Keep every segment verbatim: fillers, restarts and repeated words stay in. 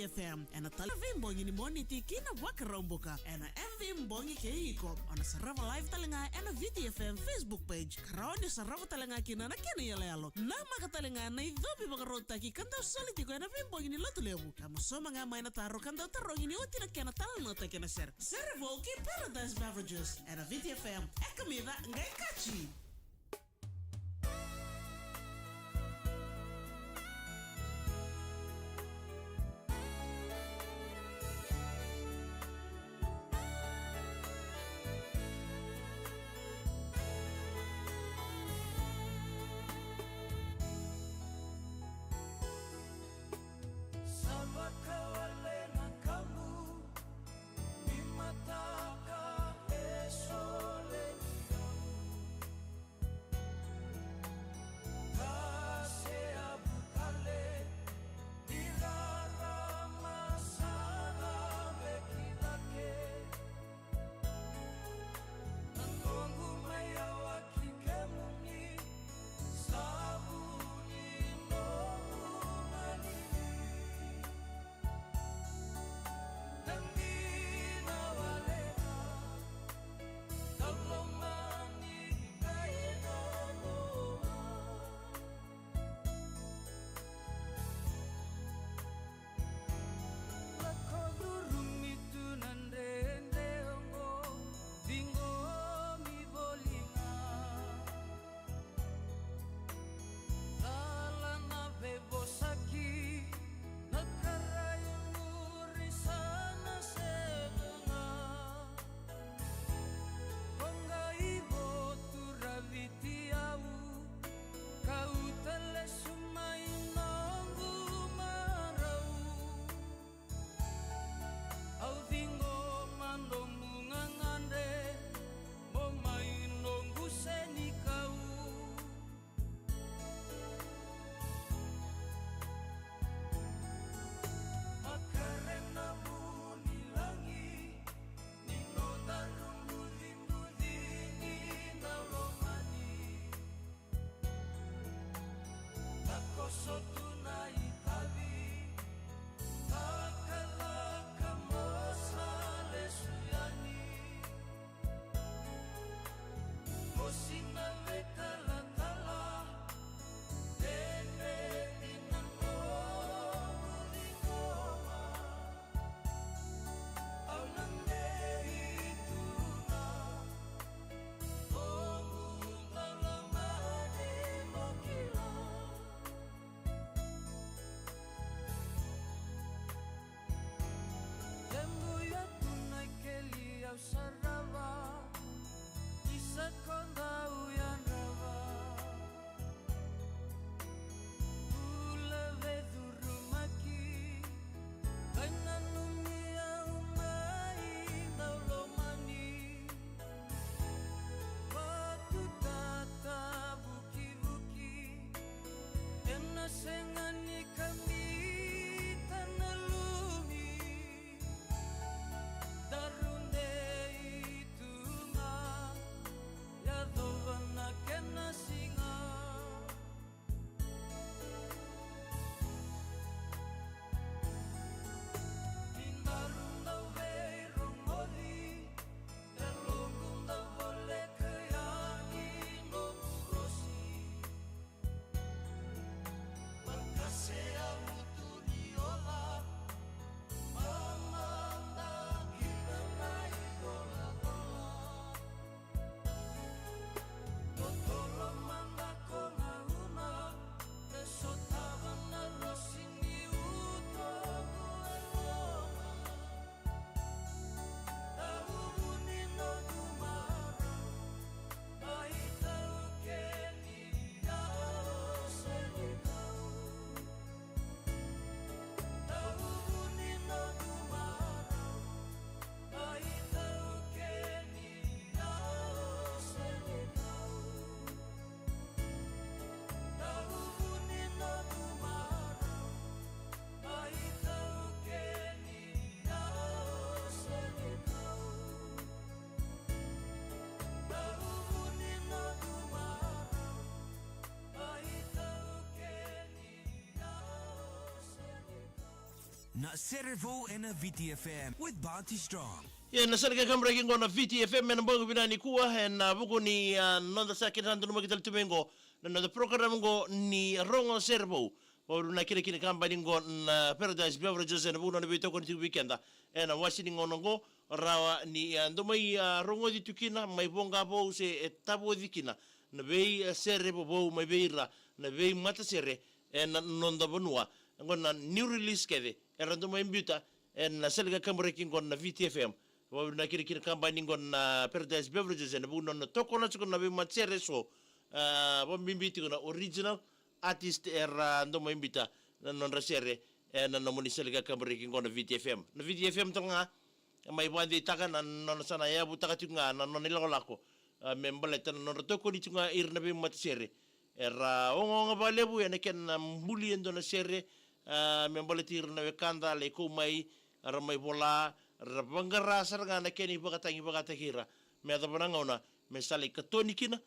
F M, ena tala veibogi ni Moniti ki na Vakaraubuka, ena M V Bogi kei iko. O na sarava live tale ga ena V T F M Facebook page. Ka rawa ni sarava tale ga kina na kena iyaloyalo. Namaka tale ga na icovi vakarautaki ka dau soli tiko ena veibogi ni Lotulevu. Ka mo sauma ga mai na taro ka dau tarogi ni oti na kena talanoataki ena sere. Sere vou kei Paradise Beverages, ena V T F M. E kamica, qai kaci. Sa vakawale na kamu, ni mataka e sole ni au. Ka se a vukale, ni rarama sa na vekilake. Na noqu mai yawa ki kemuni, sa vu ni noqu maliwa. Na dina wale ga, na lomani kei na loma. Lako curumi tu na dredre oqo, ciqomi voli ga. Cala na veivosaki, na karai muri sa na sega ga. Ko qai votu raviti au, kauta lesu mai noqu marau. Au ciqoma nomu gagadre, mo mai noqu senikau. Makare na vu ni lagi, ni nodaru bucibuci ni na lomani. Takoso tu na itavi, takalaka mo sa lesu yani. Mosi na veitalatala, dredre dina noqu ciqoma. Au na dei tu ga, noqu dau lomani mo kila. Lebuya tu na ikeli au sarava, isa ko dau yadrava. Bula veicurumaki, qai nanumi au mai dau lomani. Vatu tatavukivuki, ena sega ni kamita na lumi. Daru dei tu ga, yacova na kena siga. Ni daru dau veirogoci, yaloqu dau voleka yani noqu rosi. Vaka Na Sere Vou ena V T F M with Bounty Strong. Ia, na sala ni kakaburaki qo na V T F M ena bogi vinaka nikua, ena vuku ni, a, noda sa kena sa donumaki tale tu mai qo na noda program qo ni Rogo Sere Vou. Vakavinaka kina ki na kabani qo na Paradise Beverages ena vuku ni nona veitokoni tiko vei keda ena iwase ni gauna qo, rawa ni, a, dou mai, a, rogoci tu kina, mai voqa vou se e tavoci kina na vei, a, sere vovou mai vei ira na veimatasere ena noda vanua. Qo na new release kece era dau mai biuta ena sala ni kakaburaki qo na V T F M. Vakavinaka kina ki na kabani qo na Paradise Beverages ena vuku ni nona tokona tiko na veimatasere eso, a, vakabibi tiko na original artist era dau mai biuta na nodra sere ena nomuni sala ni kakaburaki qo na V T F M. Na V T F M tale ga e mai vakadeitaka na nona sa na yavutaka tiko ga na nona ilakolako, a, me baleta na nodra tokoni tiko ga ira na veimatasere era ogaoga vakalevu ena kena buli e dua na sere, a, me baleti ira na wekada lai kau mai, ra mai vola, ra vaqara sara ga na kena ivakatagi vakataki ira me yacova na gauna me sa lai katoni kina,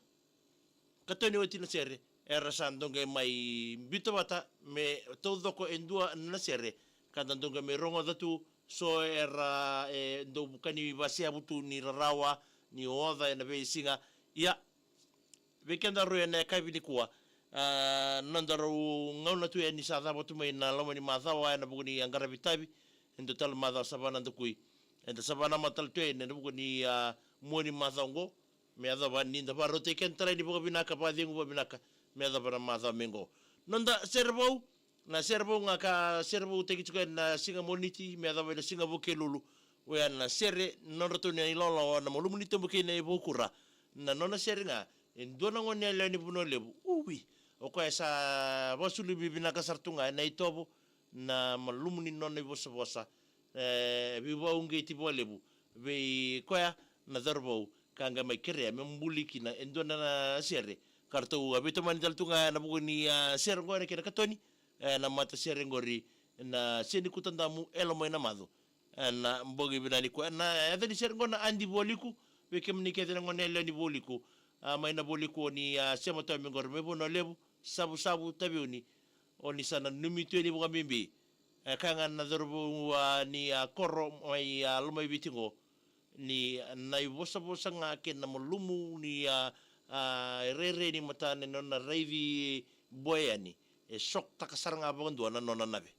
katoni oti na sere era sa dau qai mai biuta vata me taucoko e dua na sere ka da dau qai mai rogoca tu. So era, e, dau vukani vaseavu tu ni rarawa, ni oca ena veisiga. Ia, vei kedaru ena yakavi nikua, a, nodaru gauna tu yani sa cava tu mai na loma ni macawa ena vuku ni a qaravi tavi, e dua tale macawa sa va na dakui. Eda sa vanamata tale tu yani ena vuku ni, a, mua ni macawa oqo, me yacova ni da vakarautaki keda tale yani vakavinaka, vakacegu vakavinaka me yacova na macawa mai qo. Noda sere vou, na sere vou ga ka sere voutaki tiko ena siga Moniti me yacova ena siga Vukelulu, oya na sere Nodratou na iLawalawa na Malumu ni Tobo kei na iVoukura. Na nona sere ga e dua na gone yalewa ni Vanua Levu, uvi, o koya sa vakasuluvi vinaka sara tu ga ena itovo na malumu ni nona ivosavosa. E veivakauqeti vakalevu vei koya na cauravou ka qai mai kerea me buli kina e dua na sere ka ratou a veitomani tale tu ga ena vuku ni, a, sere oqo ena kena katoni, e, na matasere oqori na Seni Kutadamu, Elo mai na Macu. Ena bogi vinaka nikua, na yaca ni sere oqo na Adi Vualiku. Vei kemuni kece na gone yalewa ni Vualiku, a, mai na Vualiku, o ni, a, sema tu mai qori mai Vanua Levu, Savusavu, Taveuni, o ni sa nanumi tu yani vakabibi. E kaya ga na cauravou, a, ni, a, koro mai, a, Lomaiviti qo ni na ivosavosa ga kei na malumu ni, a, a, rairai ni matana ena nona raici boya yani, e shock-taka sara ga vakadua na nona nave.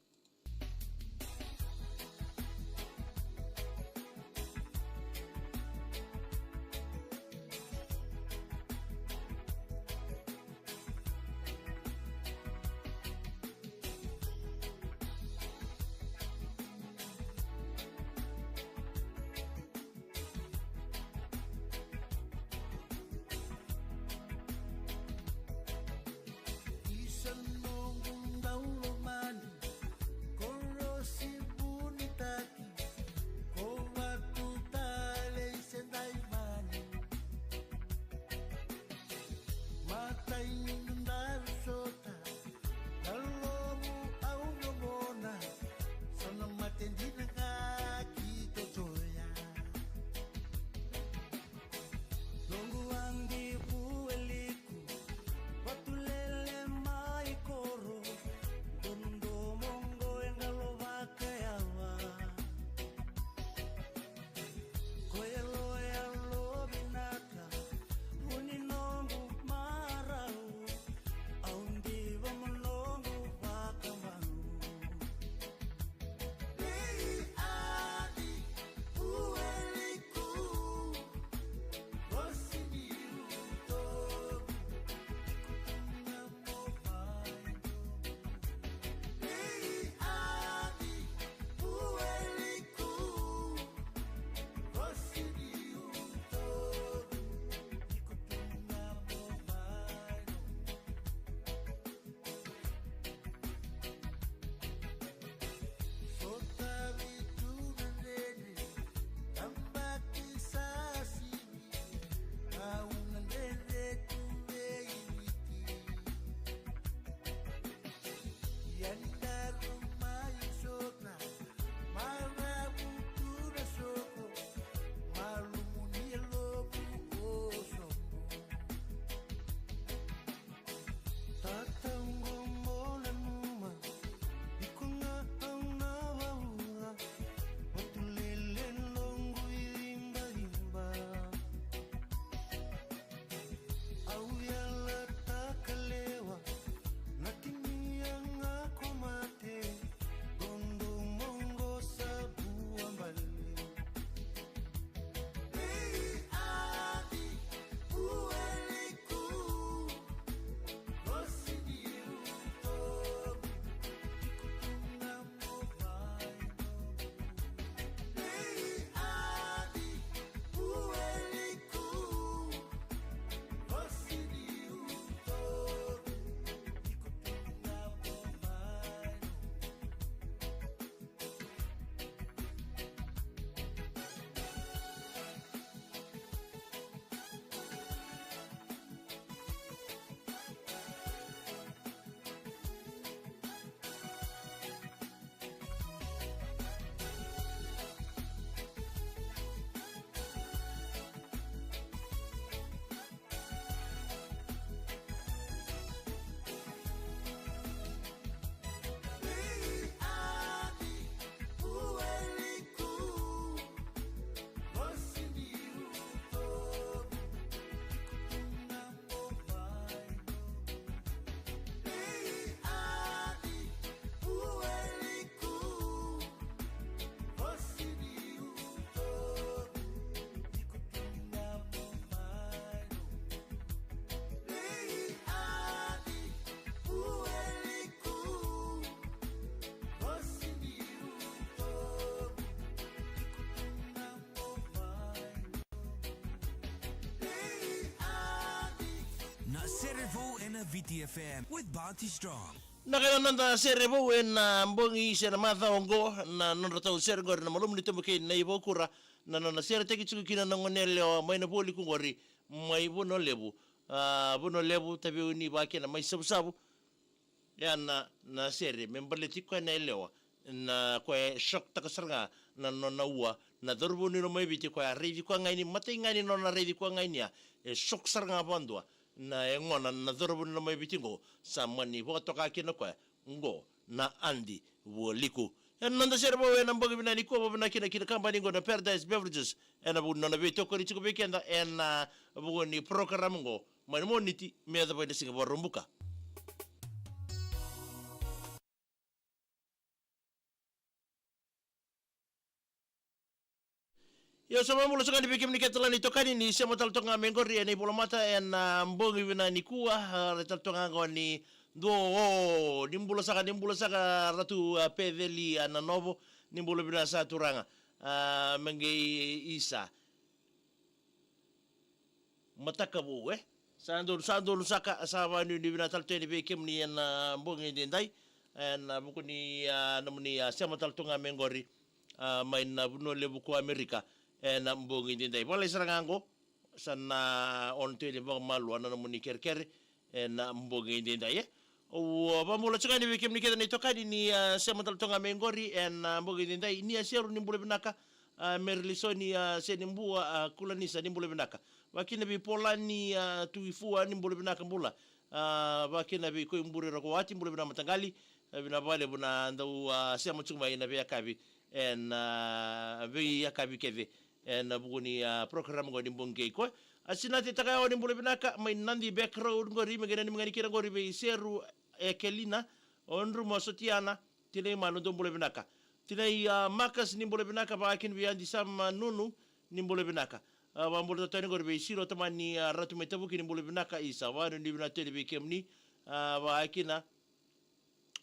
Vou ena V T F M with Bounty Strong. Na kai na noda sere vou ena bogi se na macawa oqo, na nodra tau sere qori na Malumu ni Tobo kei Nai Vaukura, na nona sere taki tiko kina na gone yalewa mai na Vualiku qori, mai Vanua Levu. A, Vanua Levu, Taveuni, vaka kina mai Savusavu. Ia na, na sere me baleti koya na yalewa, na koya e shock taka sara ga na nona ua na cauravou ni Lomaiviti, koya a raici koya ga yani, matai ga ni nona raici koya ga yani, a e shock sara ga vakadua na yagona na cauravou ni Lomaiviti qo, sa mani vakatoka kina koya qo na Adi Vualiku. Ena noda sere vou ena bogi vinaka nikua, vakavinavinaka kina ki na kabani qo na Paradise Beverages ena vuku ni nona veitokoni tiko vei keda ena vuku ni program qo mai na Moniti me yacova ena siga Vakaraubuka. Ia, sa vakabula tiko ga yani vei kemuni kece tale na itokani ni sema tale toka ga mai qori ena ivolamata ena bogi vinaka nikua, a, rai tale toka ga qo ni dua, o, ni bula saka, ni bula saka Ratu, a, Peceli, a, Nanovo, ni bula vinaka saka turaga. A, me qai isa. Mataka vou, e? Sa donu, sa donu saka, sa vakanuinui vinaka tale tu yani vei kemuni ena bogi edaidai. Ena vuku ni, a, nomuni, a, sema tale tu ga mai qori, a, mai na Vanua Levu ko Amerika ena bogi edaidai. Vakalai sara ga qo, sa na ono tu yani vakamalua na nomuni kerekere ena bogi edaidai, e? Au, a, vakabula tiko ga yani vei kemuni kece na itokani ni, a, sema tale toka ga mai qori ena, a, bogi edaidai. Ni a Seru, ni bula vinaka, a, Mary Lisoni, a, Senibua, a, Kulanisa, ni bula vinaka. Vakakina vei Polani, a, Tuifua, ni bula vinaka bula. A, vakakina vei Koiburi Rakoati, bula vinaka mataqali. A, vinaka vakalevu na dau, a, sema tiko mai na veiyakavi ena, a, veiyakavi kece ena vuku ni, a, program qo ni bogi kei koya. A, Sinati Takayawa, ni bula vinaka mai Nadi Backroad qori, me qai nanumi ga yani kina qori vei Seru, Ekelina, Odrumo, Sotiana, Tinai Malu, dou bula vinaka. Tinai, a, Marcus, ni bula vinaka, vakakina vei Adi Sama Nunu, ni bula vinaka. A, vakabula tale tu yani qori vei Siro, tamani, a, Ratu mai Tavuki, ni bula vinaka, isa, vakanuinui vinaka tu yani vei kemuni, a, vakakina.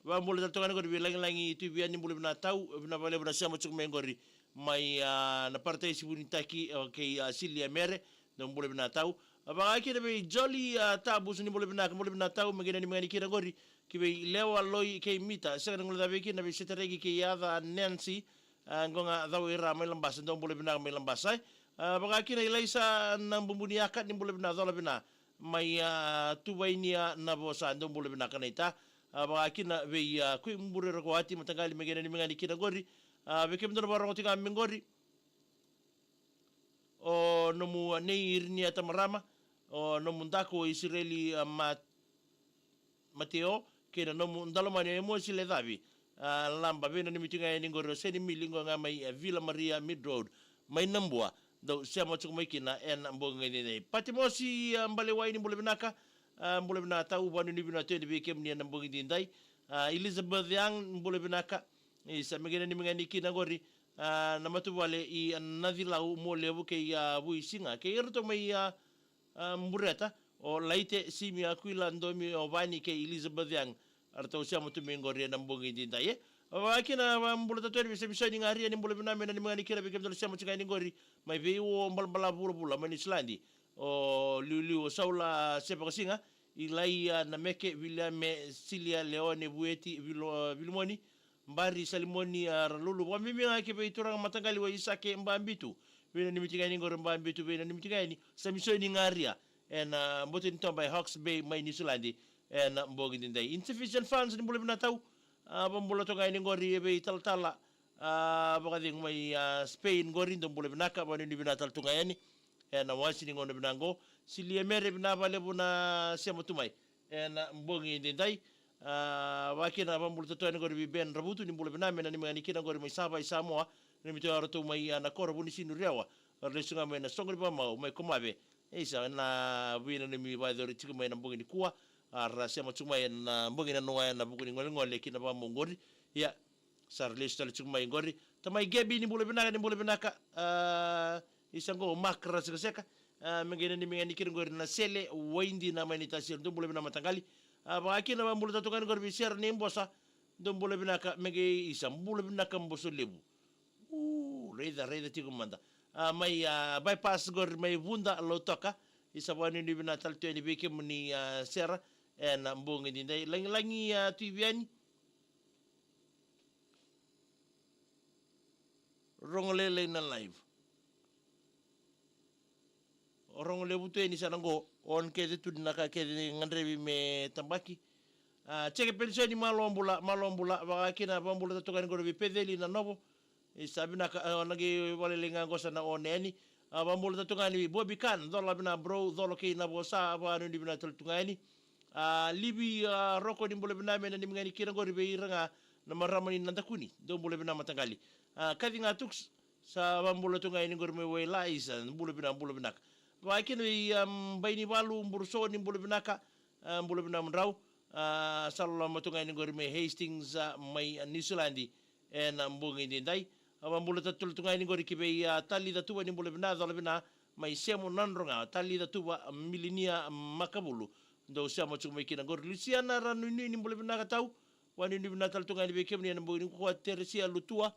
Vakabula tale toka yani qori vei Lagilagi Tuivia, ni bula vinaka tau, vinaka vakalevu na sema tiko mai qori mai, a, na Parataisi Vunitaki, a, kei, a, Silia Mere, dou bula vinaka tau. A, vakakina vei Joli, a, Tabus, ni bula vinaka, bula vinaka tau, me qai nanumi ga yani kina qori ki vei Lewa, Loi kei Mita, sega ni guilecavi kina vei Setareki kei Yaca, Nancy, a, qo ga Cau Ira mai Labasa, dou bula vinaka mai Labasa, e. A, vakakina Ilaisa Nabubuniaka, ni bula vinaka, cola vinaka mai, a, Tuvainia, Navosa, dou bula vinaka naita. A, vakakina vei, a, Koiburi Rakoati, mataqali, me qai nanumi ga yani kina qori. A, vei kemudou na vakarorogo tiko ga mai qori, o nomu, a, nei Irinia Tamarama, o nomu daku o Isireli, a, Ma-, Mateo, kei na nomu dalomani o Emosi Lecavi, a, Laba, veinanumi tiko ga yani qori o Seni Mili, qo ga mai, a, Vila Maria Mead Road, mai Nabua, dou sema tiko mai kina ena bogi edaidai. Patimosi, a, Balewai, ni bula vinaka, a, bula vinaka tau, vakanuinui vinaka tu yani vei kemuni ena bogi edaidai. A, Elizabeth Young, bula vinaka, isa, me qai nanumi ga yani kina qori, a, na matavuvale i, a, Nacilau, Mualevu kei, a, Vuisiga, kei iratou mai, a, a, Bureta, o Laite, Simi, Akuila, Domi, o Vani kei Elizabeth Young. Eratou sema tu mai qori ena bogi edaidai, e. Vakakina, a, vakabula tale tu yani vei Samisoni Garia, ni bula vinaka, me nanumi ga yani kina vei kemudou na sema tiko ga yani qori mai vei Uo, Balabala, Vulavula mai Niusiladi, o Liuliu, o Saula, a, Sevakasiga, Ilaia, Nameke, Viliame, Silia, Leone, Vueti, Vilo-, Vilimoni, Bari, Salimoni, a, Ralulu. Vakabibi ga ki vei turaga mataqali o Isake Babitu, veinanumi tiko ga yani qori Babitu, veinanumi tiko ga yani Samisoni Garia ena, a, boto ni toba e Hawke's Bay mai Niusiladi ena bogi edaidai. Insufficient funds, ni bula vinaka tau, a, vakabula toka ga yani qori e vei Talatala, a, Vakacegu mai, a, Spain qori, dou bula vinaka, vakanuinui vinaka tale tu ga yani ena wasi ni gauna vinaka qo. Silia Mere, vinaka vakalevu na sema tu mai ena bogi edaidai. A, vakakina, vakabula tale tu yani qori vei Ben Ravutu, ni bula vinaka, me nanumi ga yani kina qori mai Savai'i, Samoa, nanumi tu ga o ratou mai, a, na koro Vunisinu, Rewa, ra lesu ga mai na soqo ni vakamau mai Komave. Isa, na veinanumi vakayacori tiko mai na bogi nikua, a, ra sema tiko mai ena bogi nanoa ena vuku ni golegole ki na vakamau qori. Ia, sa ra lesu tale tiko mai qori. Tamai Gebi, ni bula vinaka, ni bula vinaka. A, isa qo o Mark Rasekaseka. A, me qai nanumi ga yani kina qori na Sele Waidina mai Naitasiri, dou bula vinaka mataqali. A, vakakina, vakabula tale tu ga yani qori vei Sera Neibosa, dou bula vinaka, me qai isa, bula vinaka Bosolevu. U, raica, raica tiko mada. A, mai, a, bypass qori mai Vuda, Lautoka. Isa, vakanuinui vinaka tale tu yani vei kemuni, a, Sera, ena bogi edaidai. Lagilagi, a, Tui Viani. Rogo lailai na live. O rogo levu tu yani sa na qo, on kece tu na ka kece gadrevi me tabaki. A, Jeke Penisoni, malo bula, malo bula, vaka kina, vabula tale tu ga yani qori vei Peceli na Novo. Isa, vinaka, a, na qai valelei ga qo sa na on yani. A, vabula tale tu ga yani vei Bobi Khan, cola vinaka bro, cola kei na vosa, vakanuinui vinaka tale tu ga yani. A, Livi, a, Roko, ni bula vinaka, me nanumi ga yani kina qori vei ira ga na marama ni Nadakuni. Dou bula vinaka mataqali. A, Kaci ga Tuks, sa vabula tu ga yani qori mai Wailai, sa bula vinaka, bula vinaka. Vaka kina vei, a, Bainivalu Buruso, ni bula vinaka, a, bula vinaka mudrau. A, sa loloma tu ga yani qori mai Hastings, a, mai, a, Niusiladi. Ena bogi edaidai. A, vabula tale tu ga yani qori ki vei, a, Talica Tuva, ni bula vinaka, cola vinaka, mai Semo Nadroga, Talica Tuva, Milinia Makavulu. Dou sema tiko mai kina qori. Lusiana Ranuinui, ni bula vinaka tau. Vakanuinui vinaka tale tu ga yani vei kemuni ena bogi nikua. Teresia Lutua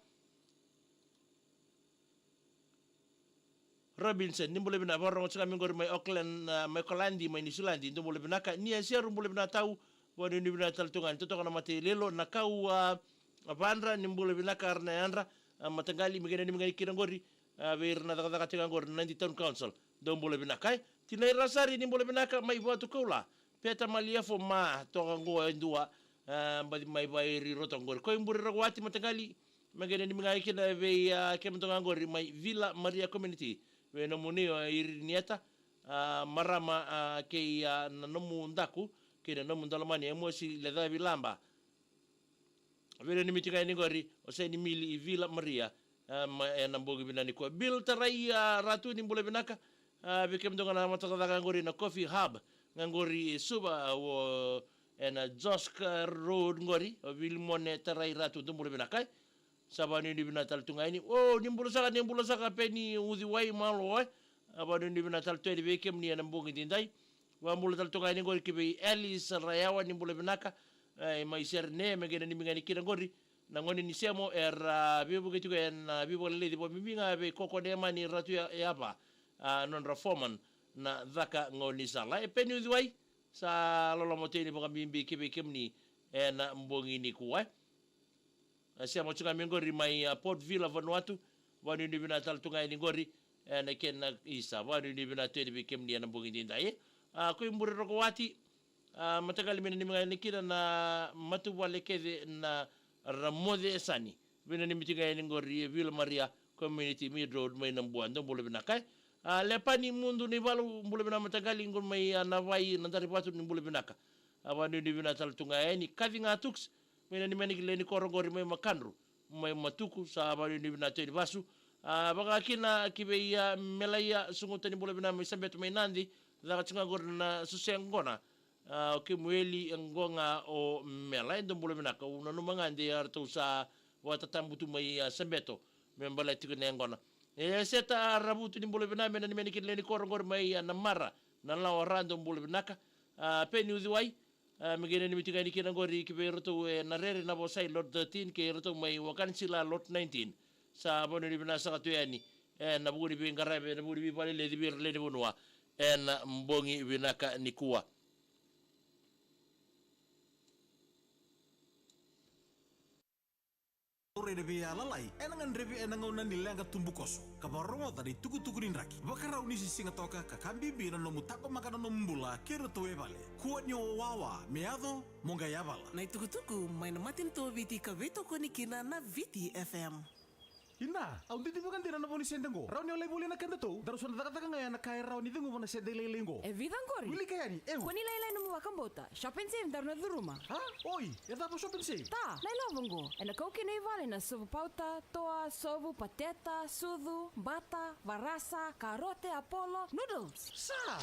Robinson, ni bula vinaka, vakarogo tiko ga mai qori mai Auckland, a, mai Okaladi, mai Niusiladi, dou bula vinaka. Ni a Seru, bula vinaka tau, vakanuinui vinaka tale tu ga yani. Totoka na mata i Lelo, na kau, a, a Vadra, ni bula vinaka, ara na yadra, a, mataqali, me qai nanumi ga yani kina qori, a, vei ira na cakacaka tiko ga qori na Nadi Town Council, dou bula vinaka, e. Tinai Rasari, ni bula vinaka, mai Vatukoula, Peta Maliefo, ma, toka qo e dua, a, baci mai Vairiroto qori. Koiburi Rokoati, mataqali, me qai nanumi ga kina vei, a, kemudou ga qori mai Vila Maria Community. Vei nomuni o Irinieta, a, marama, a, kei, a, na nomu daku, kei na nomu daulomani, Emosi Lecavilaba. Vei nanumi tiko ga yani qori o Seni Mili i Vila Maria, a, ma, ena bogi vinaka nikua. Bill Tarai, a, Ratu, ni bula vinaka, a, vei kemudou ga na mataka caka qori na Coffee Hub, ga qori e Suva, o, ena Joska Road qori, o Vilimone Tarai Ratu, dou bula vinaka, e. Sa vakanuinui vinaka tale tu ga yani. O, ni bula saka, ni bula saka, Peni Uciwai, malo, e. A, vakanuinui vinaka tale tu yani vei kemuni ena bogi edaidai. Vakabula tale tu ga yani qori ki vei Alice Rayawa, ni bula vinaka, e, mai Serene, me qai nanumi ga yani kina qori na gone ni Semo era, a, veivuke tiko ena, a, veivakaleleci vakabibi ga vei Koko Nemani Ratu Ya-, Yava, a, nodra foreman na caka gaunisala. E, Peni Uciwai, sa loloma tu yani vakabibi ki vei kemuni ena bogi nikua, e. A, sema tiko ga mai qori mai, a, Port Vila, Vanuatu, vakanuinui vinaka tale tu ga yani qori, e, na kena isa, vakanuinui vinaka tu yani vei kemuni ena bogi edaidai, e. A, Koiburi Rokoati, a, mataqali, me nanumi ga yani kina na matavuvale kece na Ramoce Sani, vei nanumi tiko ga yani qori e Vila Maria Community Main Road mai Nabua, dou bula vinaka, e. A, Lepani Mudu Naivalu, bula vinaka mataqali, qori mai, a, Navai, Nadarivatu, ni bula vinaka. A, vakanuinui vinaka tale tu ga yani. Kaci ga Tuks, mai na ni mani ki lewe ni koro qori mai Makadru, mai Matuku, sa vakanuinui vinaka tu yani vasu. A, vaka kina ki vei, a, Melaia Suguta, ni bula vinaka, mai Sabeto mai Nadi, caka tiko ga qori na Suse Qona. A, o Kemueli Qoga o Mela, e, dou bula vinaka. Au nanuma ga de a ratou sa vakatatabu tu mai, a, Sabeto me baleta tiko na yaqona. E, Seta Ravutu, ni bula vinaka, mai na ni mani ki lewe ni koro qori mai, a, Namara, Nalawa, ra dou bula vinaka. A, Peni Uciwai, a, me qai nanumi tiko yani kina qori ki vei iratou e Narere, Navosai, Lot thirteen, kei iratou mai Wakanisila, Lot nineteen. Sa vakanuinui vinaka saka tu yani ena vuku ni veiqaravi, ena vuku ni veivakaleleci vei ira lewe ni vanua ena bogi vinaka nikua. Rai na veiyalayalati ena gadrevi ena gauna ni leqa tubukoso, ka vakarogoca na itukutuku ni draki. Vakarau ni se Sigatoka ka ka bibi na nomu taqomaka na nomu bula kei iratou e vale. Kua ni o wawa me yaco, mo qai yavala. Na itukutuku mai na matanitu o Viti ka veitokoni kina na Viti F M. Ina, au didi vakadina na vo ni sede qo. Rawa ni o lai voli na kedatou, daru sa na cakacaka ga ena ka e rawa ni ceguva na sede lailai qo. E vica qori? Wilika yani, eu. Kua ni lailai nomu vakabauta. Shop and Save daru na curuma. A? Oi, e cava Shop and Save? Ta, na ilavo qo. Ena kau kina i vale na sovu pauta, toa, sovu, pateta, sucu, bata, varasa, karote, apolo, noodles. Sa!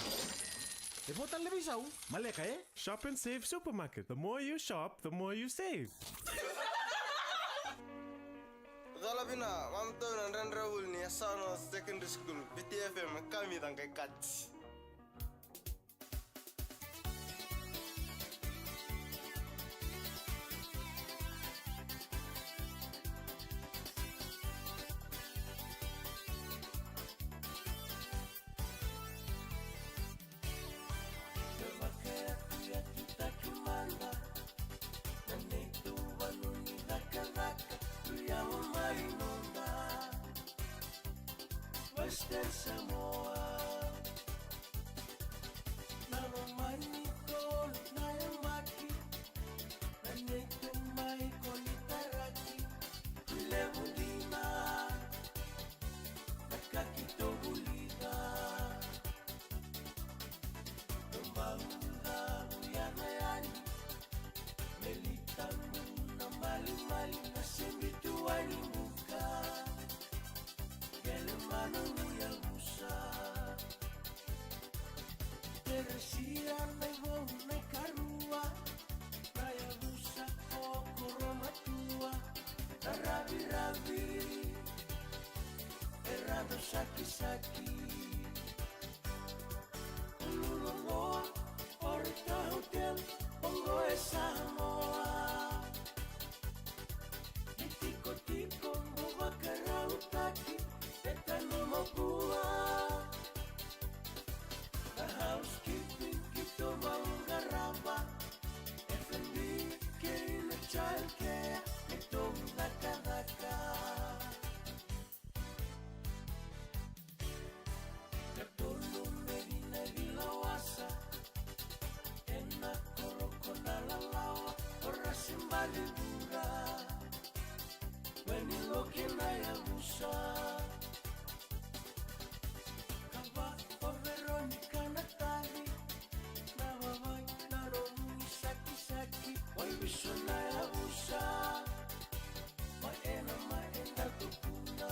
E vo tale na veisau, maleka e? Shop and Save Supermarket. The more you shop, the more you save. Cola vina, mama tou na dredre vuli ni Yasana Secondary School, Viti F M, kamica qai kati. Nomu yavusa. Teresia na ivou na ikarua, na yavusa o Koromatua, na raviravi, e rado sakisaki. Luloloa, Orita Hotel, oqo e Samoa. Ni tikotiko mo vakarautaki, e tanu mo bua. Na housekeeping keitou vaqarava, F and B kei na childcare keitou cakacaka. Na tolu me vinavila wasa, ena koroko na lalawa, o Rasimbali Vura. Weni loke na yavusa. Kava o Veronica na tavi, na vavai na romu ni sakisaki, o Iviso na yavusa. Ma ena ma ena tukuna.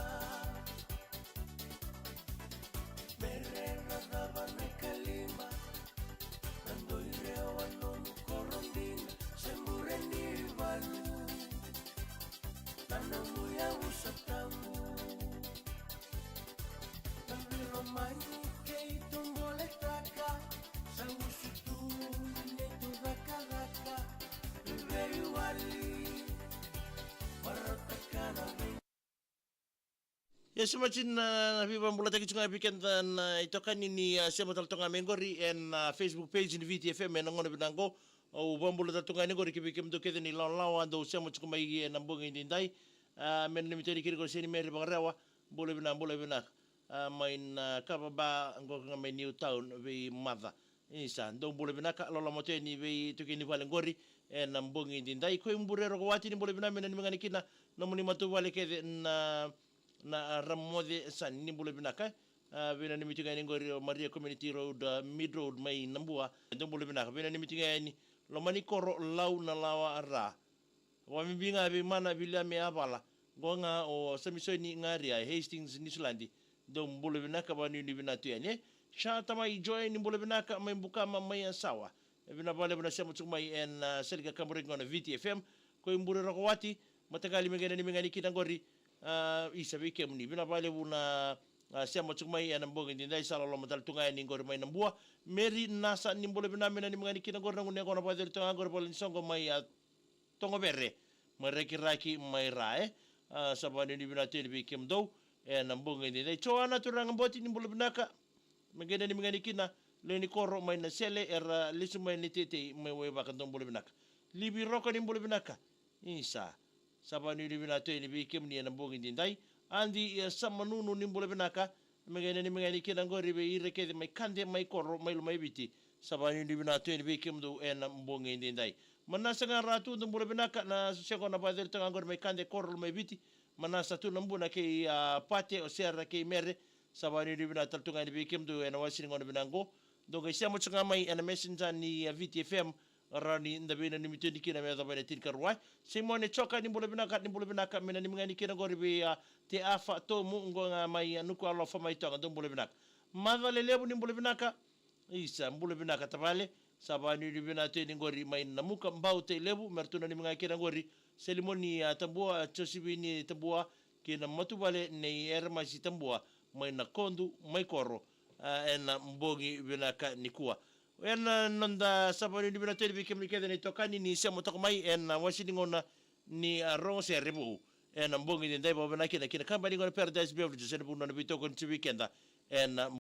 Mere na cava na kalima, na doi rewa nomu korodina, se bure ni valu. Na nomu yavusa tabu. Na veiromanyi keitou boletaka, sa usutu ni neitou cakacaka, veiwali. Marautaka na vei Ia, sa mati na, na veivakabulataki tu ga vei keda na itokani ni, a, sema tale toka ga mai qori ena, a, Facebook page ni VTFM ena gauna vinaka qo. Au vakabula tale toka ga yani qori ki vei kemudou kece ni lawalawa dou sema tiko mai ena bogi edaidai. A, me nanumi tale yani qori Seni Meri Vakarewa, bula vinaka, bula vinaka. A, mai na Kava Bar qo ga mai Newtown, Veimaca. Isa, dou bula vinaka, loloma tu yani vei tukei ni vale qori ena bogi edaidai. Koi Bure Rokovati, ni bula vinaka, me nanumi ga yani kina nomuni matavuvale kece na, na Ramoce Sani, ni bula vinaka. A, veinanumi tu ga yani qori o Maria Community Road, a, Mead Road mai Nabua. Dou bula vinaka, veinanumi tu ga yani Lomanikoro, Lau na Lawa Ra. Vakabibi ga vei Mana Viliame Avala, qo ga o Samisoni Garia e Hastings, Niusiladi. Dou bula vinaka, vakanuinui vinaka tu yani, e. Sa Tamai Joy, ni bula vinaka, mai Bukama mai Yasawa. E vinaka vakalevu na sema tiko mai ena, a, sala ni kakaburaki qo na VTFM. Koi Bure Rokovati, mataqali me qai nanumi ga yani kina qori, a, isa vei kemuni. Vinaka vakalevu na, a, sema tiko mai ena bogi edaidai, sa loloma tale tu ga yani qori mai Nabua. Meri Nasa, ni bula vinaka, me nanumi ga yani kina qori na gunu yaqona vakacegu toka ga qori, Valenisoqo mai, a, Togovere, mai Rakiraki mai Ra, e. A, sa vakanuinui vinaka tu yani vei kemudou ena bogi edaidai. Joana Turaga Boti, ni bula vinaka, me qai nanumi ga yani kina Lewe ni Koro mai Nasele, era lesu mai na iteitei mai Waivaka, dou bula vinaka. Livi Roko, ni bula vinaka. Isa, sa vakanuinui vinaka tu yani vei kemuni ena bogi edaidai. Adi, e, Samanunu, ni bula vinaka, me qai nanumi ga yani kina qori vei ira kece mai Kade, mai Koro, mai Lomaiviti. Sa vakanuinui vinaka tu yani vei kemudou ena bogi edaidai. Manasa ga Ratu, dou bula vinaka, na soseqo na vakacegu toka ga qori mai Kade, Koro, Lomaiviti. Manasa Tunabuna kei, a, Pate, o Sera kei Mere. Sa vakanuinui vinaka tale tu ga yani vei kemudou ena wasei ni gauna vinaka qo. Dou qai sema tiko ga mai ena Messenger ni, a, VTFM, rawa ni da veinanumi tu yani kina me yacova na tinikarua. Simone Joka, ni bula vinaka, ni bula vinaka, me nanumi ga yani kina qori vei, a, Te Afa Tomu, qo ga mai, a, Nukualofa mai Toga, dou bula vinaka. Maca Lelevu, ni bula vinaka. Isa, bula vinaka tavale. Sa vakanuinui vinaka tu yani qori mai Namuka, Bau, Tailevu, me ratou nanumi ga kina qori Selimoni, a, Tabua, a, Josivini Tabua, kei na matavuvale nei Eremasi Tabua mai Nakodu, mai Koro, a, ena bogi vinaka nikua. Ena noda sa vakanuinui vinaka tu yani vei kemuni kece na itokani ni sema toka mai ena wasei ni gauna ni, a, Rogo Sere Vou ena bogi edaidai, vakavinaka kina ki na kabani qo na Paradise Beverages ena vanua na veitokoni tu vei keda ena